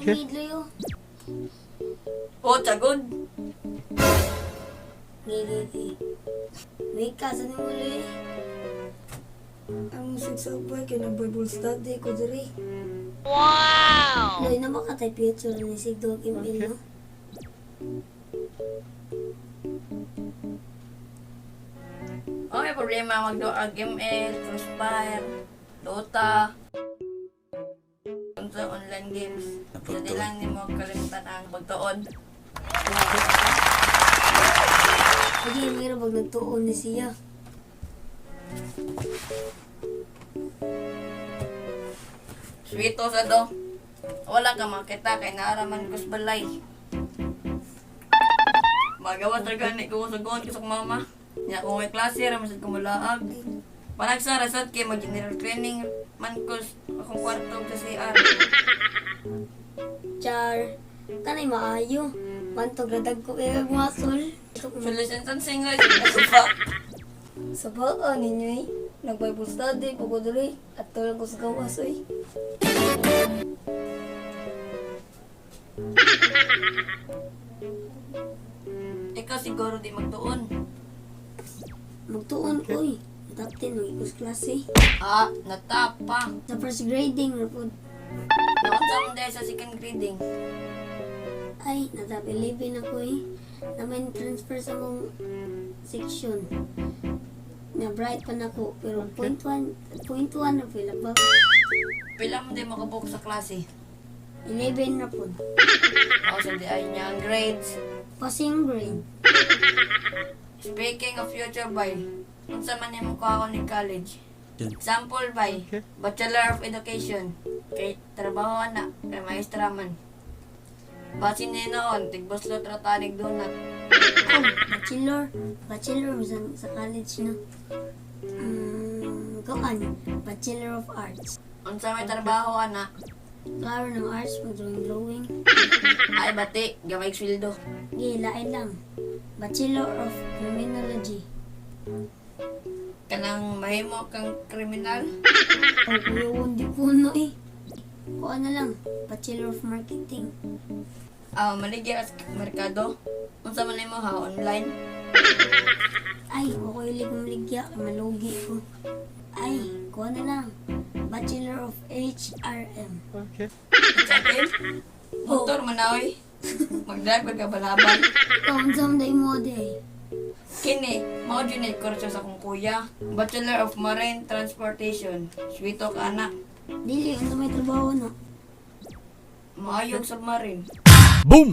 Grenade, Loy, oh. Oh, tagod. Gay, gay, gay. May kasa ni mo, Loy. Ang sigsabay kay nag-Bible study ko diri. Loy, na makatay future ni sig dog ML, no? Oh, may problema magduag ML, Crossfire, Dota, unsa online games. So, di lang nimo kalimutan ang pagtuon. Sige, mayroon pag nagtuon ni siya. Sweeto sa do. Wala ka makita kay naaraman ko sa balay. Magawa talaga ni ko sa ko sa mama. Nya kung may klase ra masad ko mulaag. Panagsa ra sad kay mag general training man ko akong kwarto sa CR. Char, kanay maayo. Bantog radag ko kay kag muscle. Solution sa single sa sofa. Sa baa ninyo eh. Nag-Bible study ko diri at tulang ko sa gawas oy. Ikaw siguro di magtuon. Magtuon, oy. Top 10, mag ikos klase. Ah, natapa. Sa first grading, repod. Naunsa man dahil sa second grading. Ay, na top 11 ako eh. Na may transfer sa mong section. Na bright pa na ko, pero point one, point one na pila ba? Pila man din makabuok sa klase. 11 na po. Ako sa di ay niya ang grades. Passing grade. Speaking of future bay, unsa man nimo ko ni college? Example bay, Bachelor of Education. Kay trabaho na, kay maestra man. Basin ni noon, tigbuslo tratanig donut. Oh, bachelor. Bachelor sa college na. Kuan, Bachelor of Arts. Unsa may trabaho ana? Klaro ng arts, mag-drawing drawing. Ay bati, gamay sweldo. Gilain lang. Bachelor of Criminology. Kanang mahimo kang kriminal. Oh, kuya, hindi ko na eh. Kuan na lang, Bachelor of Marketing. Ah, maligya sa merkado. Unsa man nimo ha online? Ay, ako ilig maligya, kay malugi ko. Ay, kuha na lang. Bachelor of HRM. Sa akin? Motor man na oy. Mag-drive ka balaban. Ikaw, ang saan day mo day? Kini, mao jud ni kurso sa akong kuya. Bachelor of Marine Transportation. Sweeto ka anak. Dili, ang may trabaho na. Maayog submarine. Boom!